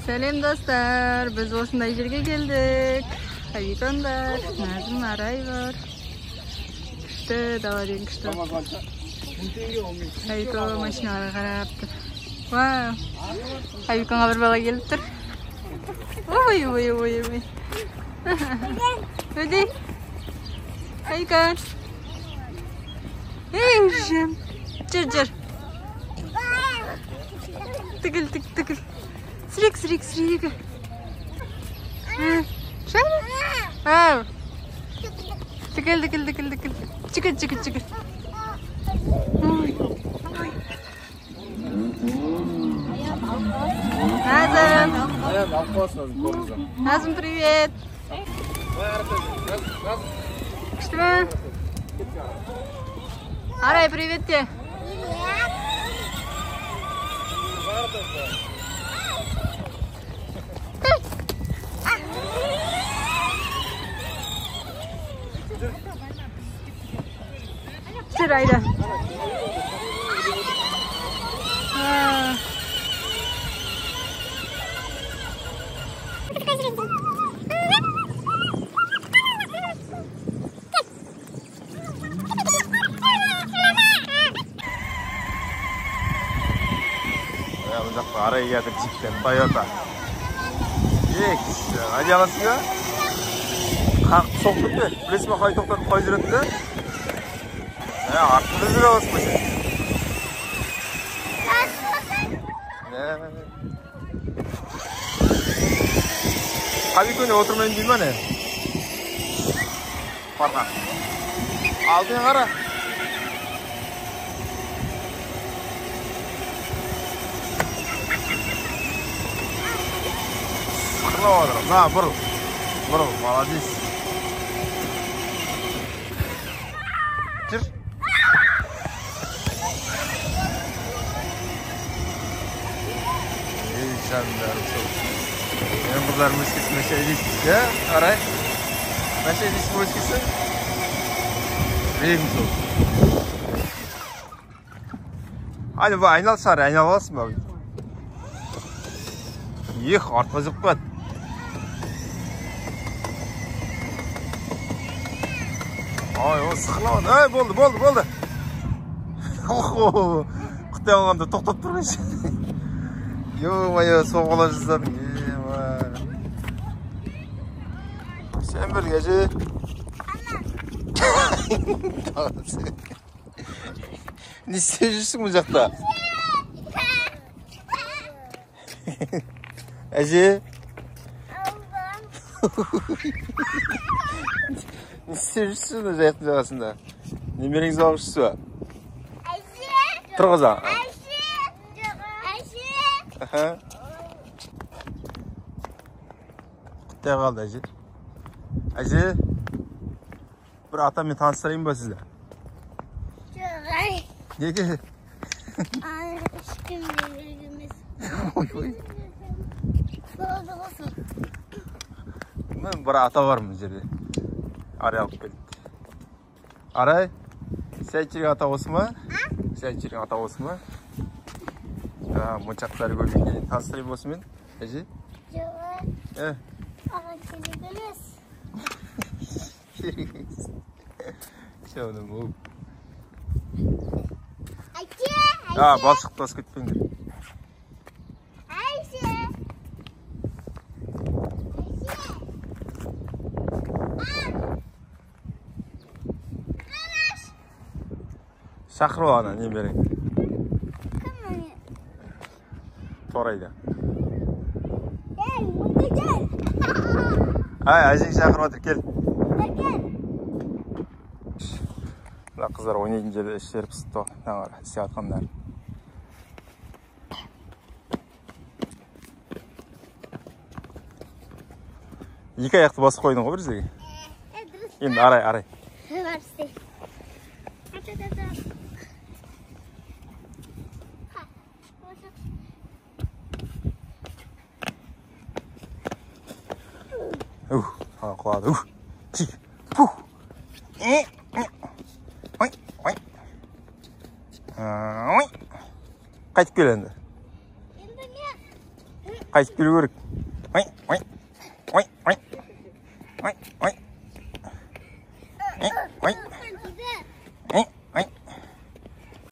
Сәлем достар, біз осындай жерге келдік. Абикон бар, Назым, Арай бар. Күшті, дала деген күшті. Абико машиналарға қарап тұр. Вау! Абиконға бір бала келіп тұр. Ой, ой, ой, ой. Өде. Абикон. Ей, жем. Жүр, жүр. Тігіл, тігіл, тігіл. Сірек, сірек, сірек. Шәлі? Ау. Тігіл, тігіл, тігіл, тігіл. Чігіл, чігіл, чігіл. Ой, ой. Назым. Назым, привет. Күшті ме? Арай, привет те. Жүр, Айда. Мына жақта Арай келатыр джиптен, Тойота. Айдай аласың ба? Қағып соғып кетпе. Білесің бе қалай тоқтатып қалай жүретінді? Артында жүре аласың ба сен? Абикөне отырмайын дей ма не? Парқа. Алдыңа қара. Сықырлап отыр. На, бұрыл. Бұрыл, молодец. Жүр. Ей, жандарым сол. Менің қыздарым өскесін мәше дейсіз, иә? Арай? Мәше дейсің өскесін? Регім сол. Айна, бұл айналса, Арай, айналып аласың ба? Ех, артқа жүріп қояды. Ой, о, сықырлап. Ей, болды, болды, болды. Охо, құттай алғанда тоқтап тұр ғой. Ё-моё, соғыла жаздадың. Сен бірге же. Не істеп жүрсің бұл жақта? Әже? Не істеп жүрсің мына жайықтың жағасында? Немереңізді алып жүрсіз ба? Әже! Тұрғыза. Әже! Әже! Құттай қалды, әже. Әже, бір атаммен таныстырайын ба сізді? Жоқ, ай. Неге? Ешкім керек емес. Ой, ой. Болды ғой. Мен бір ата бар мына жерде. Арай алып келді. Арай, сен айтып жүрген ата осы ма? Сен айтып жүрген ата осы ма? Моншақтары көп екен. Таныстырайын ба осымен? Әже? Жоқ. Ә? Маған керек емес. Керек емес. Жаным, оу. Әке, А, балшықты басып кетпеңдер. Әже. Әже. Шақырып ал ана немерең. Кім ане? Торайды. Gel, burada gel. Ай, әжең шақырып жатыр, кел. Burada gel. Мына қыздар ойнайтын жерде іштері пысып тұр. Мына қара, істеп жатқандар. Екі аяқты басып қойдың ғой бір жерге. Дұрыс. Енді арай, арай. Бар істе. Ата, ата, ата. Ха, осы. Ух, ана құлады. Ух, тик, пух. Ой, ой. Ой. Қайтып кел енді. Енді мен. Қайтып келу керек. Ой, ой.